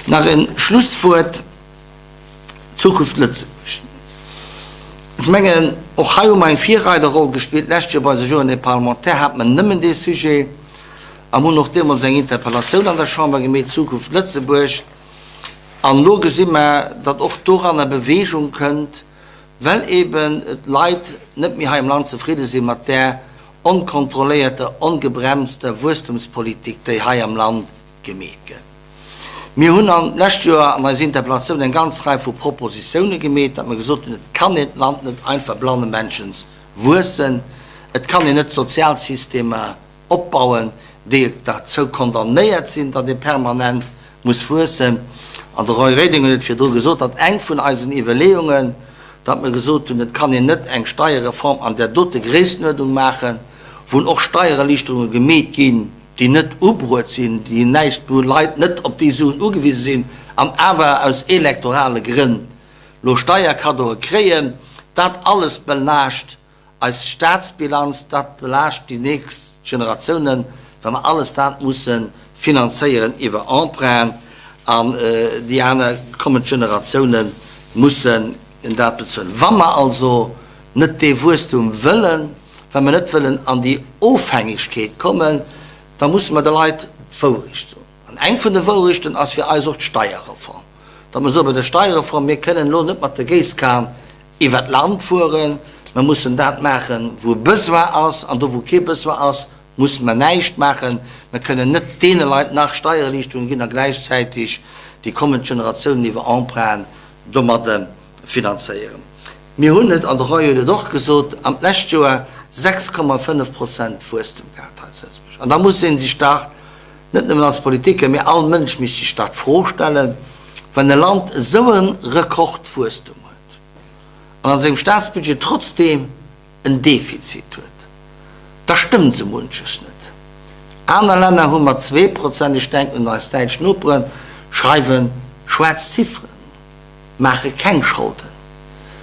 Nach e Schlusswuert, Zukunft Lëtzebuerg. Ech mengen, och hei hu mer eng Virreiderroll gespillt. D'lescht Joer bei eiser Journée parlementaire hate mer nëmmen dee Sujet a mer hunn och deemools eng Interpellatioun an der Chamber gemeet, Zukunft Lëtzebuerg. An elo gesi mer, datt och doranner Bewegung kënnt, well eeben d'Leit net méi hei am Land zefridde si mat där onkontrolléierter, ongebremster Wuesstumspolitik, déi hei am Land gemeet gëtt. Mir hunn an d'lescht Joer an eiser Interpellatioun eng ganz Rei vu Propositioune gemeet, datt mer gesot hunn, et kann een d'Land net einfach blannemännchens wuessen, et kann een net Sozialsystemer opbauen, déi derzou condamnéiert sinn, datt ee permanent muss wuessen. An de Roy Reding huet et virdru gesot, datt eng vun eisen Iwwerleeungen, datt mer gesot hunn, et kann een net eng Steierreform an där dote Gréisstenuerdnung maachen, wou och Steiererliichterunge gemeet ginn, déi net ubruet sinn, déi näischt, wou Leit net op déi Suen ugewise sinn an awer aus elektorale Grënn lo Steierkaddoe kréien, dat alles belaascht eis Staatsbilanz, dat belaascht déi nächst Generatiounen, wa mer alles dat musse finanzéieren iwwer Emprunten an déi aner kommend Generatioune mussen dat bezuelen. Wa mer also net dee Wuesstum wëllen, Wa mer net wëllen an déi Ofhängegkeet kommen, da musse mer de Leit d'Wourecht soen. An eng vun de Wourechten ass fir eis och d'Steierreform. Datt mer soen, bei der Steierreform, mir kënnen elo net mat der Géisskan iwwert d'Land fueren, mer mussen dat maachen, wou e Besoin ass, an do wou kee Besoin ass, musse mer näischt maachen. Mer kënnen net deene Leit nach Steiererliichterungen ginn a gläichzäitig déi kommend Generatiounen iwwer Emprunten domadde finanzéieren. Mir hunn et, an de Roy huet et och gesot, am d'lescht Joer 6,5 Prozent Wuesstem gehat hei zu Lëtzebuerg. An da muss ee sech dach, net nëmmen als Politiker, mee all Mënsch misst sech dach d'Fro stellen, Wann e Land esou e Rekordwuesstem huet an an sengem Staatsbudget trotzdeem en Defizit huet, da stëmmt esou munches net. Aner Länner hu mat 2%, ech denken un eis däitsch Noperen, schreiwe schwaarz Zifferen. Maache keng Scholden.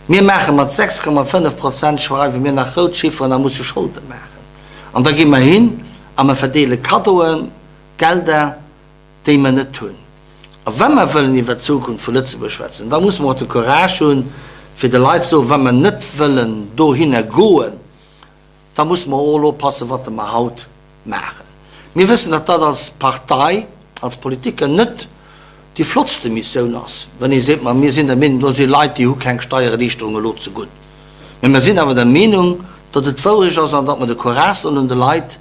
Mir maache mat 6,5 Prozent schreiwe mir nach rout Chifferen a musse Scholde maachen. An da gi mer hin a mer verdeele Kaddoen, Gelder, déi mer net hunn. A wa mer wëllen iwwert d'Zukunft vu Lëtzebuerg schwätzen, da musse mer och de Courage hunn, fir de Leit ze soen, wa mer net wëllen dohinner goen, da musse mer och elo oppassen, wat mer haut maachen. Mir wëssen, datt dat als Partei, als Politiker net déi flottste Missioun ass, wann ee seet, ma mir sinn der Meenung, do si Leit, déi hu keng Steiererliichterung elo zegutt. Mä mir sinn awer der Meenung, datt et d'Wourecht ass an datt mer de Courage sollen hunn, de Leit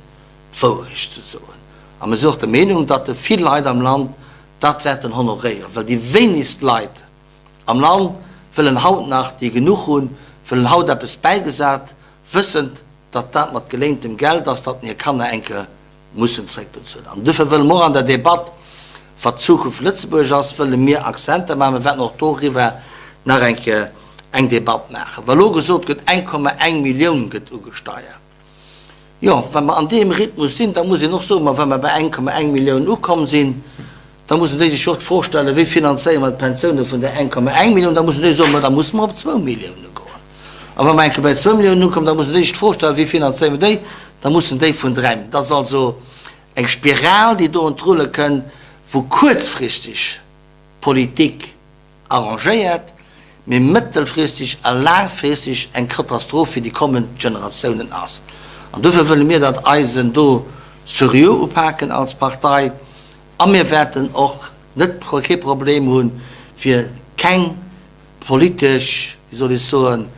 d'Wourecht ze soen. A mir sinn och der Meenung, datt vill Leit am Land dat wäerten honoréieren, well déi wéinegst Leit am Land wëllen haut nach, déi genuch hunn, wëllen haut eppes bäigesat, wëssend, datt dat mat geléintem Geld ass, datt hir Kanner eng Kéier mussen zréckbezuelen. An duerfir wëlle mer och an der Debatt, wat d'Zukunft vun Lëtzebuerg ass, wëlle mir Accenter maachen. Mir wäerten och doriwwer nach eng Kéier eng Debatt maachen. Wa lo gesot gëtt, 1,1 Millioun gëtt ugesteiert, Jo, wa mer an deem Rhythmus sinn, da muss een och soen, ma wa mer bei 1,1 Millioun ukomm sinn, da mussen déi sech och d'Fro stellen, wéi finanzéiere mer d'Pensioune vun där 1,1 Millioun? Da mussen déi soen, ma da musse mer op zwou Millioune goen. A wa mer eng Kéier bei zwou Milliounen ukommen, da mussen déi sech d'Fro stellen, wéi finanzéiere mer déi? Da mussen déi vun dräi. Dat ass also eng Spiral, déi do an d'Rulle kënn, wou kuerzfristeg Politik arrangéiert, mee mëttelfristeg a laangfristeg eng Katastroph fir déi kommend Generatiounen ass. An dofir wëlle mir dat Eisen do seriö upaken als Partei a mir wäerten och net kee Problem hunn, fir keng politesch, wéi soll ech soen,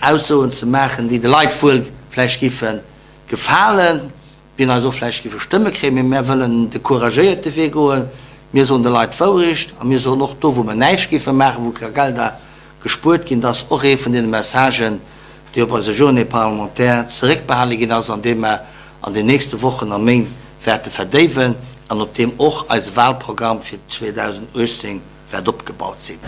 Aussoen ze maachen, déi de Leit wuel vläicht géife gefalen. Wien eis och vläicht géife Stëmme kréien, mee mär wëllen de couragéierte Wee goen. Mir soen de Leit d'Wourecht a mir soen och do, wou mer näischt géife maachen, wou ka Gelder gespuert ginn, dass och ee vun deene Messagen, déi op eiser Journée parlementaire zeréckbehale ginn ass an dee mer an den nächste Wochen a Méint wäerte verdéiwen an op deem och eise Wahlprogramm fir 2018 wäert opgebaut sinn.